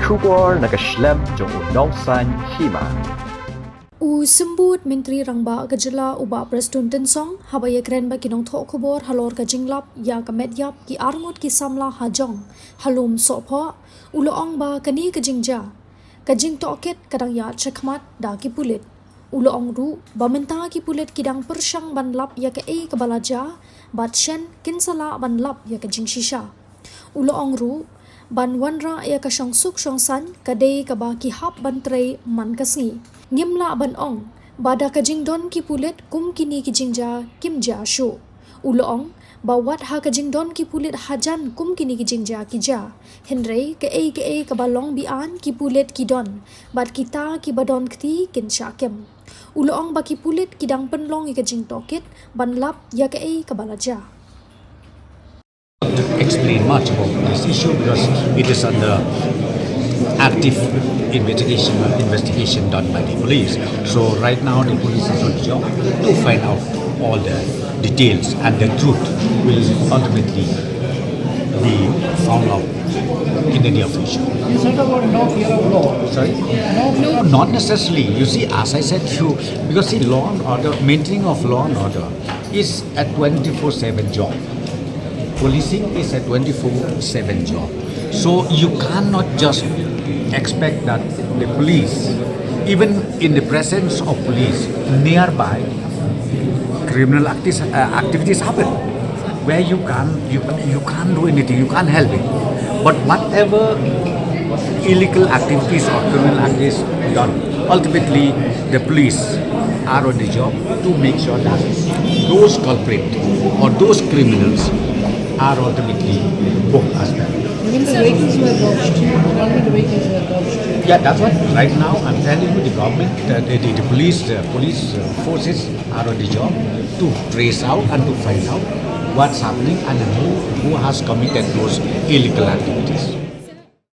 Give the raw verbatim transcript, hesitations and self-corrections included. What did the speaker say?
Khubor na ka shlem jong u Nongsaiñ Hima. U Symbud Myntri Rangbah ka jylla u Bah Prestone Tynsong haba ïakren bad ki nongthoh khubor halor ka jinglap ïa ka met ïap ki arngut ki samla ha jong ha lum Sohphoh, u la ong ba kane ka jingjia ka jingtohkit ka dang ïaid shakhmat da ki pulit. U la ong ruh ba mynta ki pulit ki dang pyrshang ban lap ïa kaei kaba la jia bad shen kin sa lah ban lap ïa ka jingshisha. U la ong ruh ban wanrah ïa ka shongsuk shongsaiñ ka dei kaba ki hap ban trei man ka sngi. Ngim lah ban ong ba da ka jingdon ki pulit kum kine ki jingjia kim jia shuh. U la ong ba wat ha ka jingdon ki pulit hajan kum kine ki jingjia ki jia. Hynrei kaei kaei kaba long biang ki pulit ki don bad kita kiba don kti kin shah kem. U la ong ba ki pulit ki dang pynlong ïa ka jingtohkit ban lap ïa kaei kaba la jia. Explain much about this issue because it is under active investigation investigation done by the police. So right now the police is on the job to find out all the details and the truth will ultimately be found out in the near future. You said about no fear of law. Sorry? No fear No, not necessarily. You see, as I said to you, because see, law and order, maintaining of law and order is a twenty-four seven job. Policing is a twenty-four seven job. So you cannot just expect that the police, even in the presence of police nearby, criminal actis- uh, activities happen where you can't you, you can't do anything, you can't help it. But whatever illegal activities or criminal activities done, ultimately the police are on the job to make sure that those culprits or those criminals are ultimately booked as well. Even the vehicles were lodged. Only the vehicles were lodged. Yeah, that's what right now I'm telling you. The government, uh, the, the, the police, uh, police uh, forces are on the job to trace out and to find out what's happening and who, who has committed those illegal activities.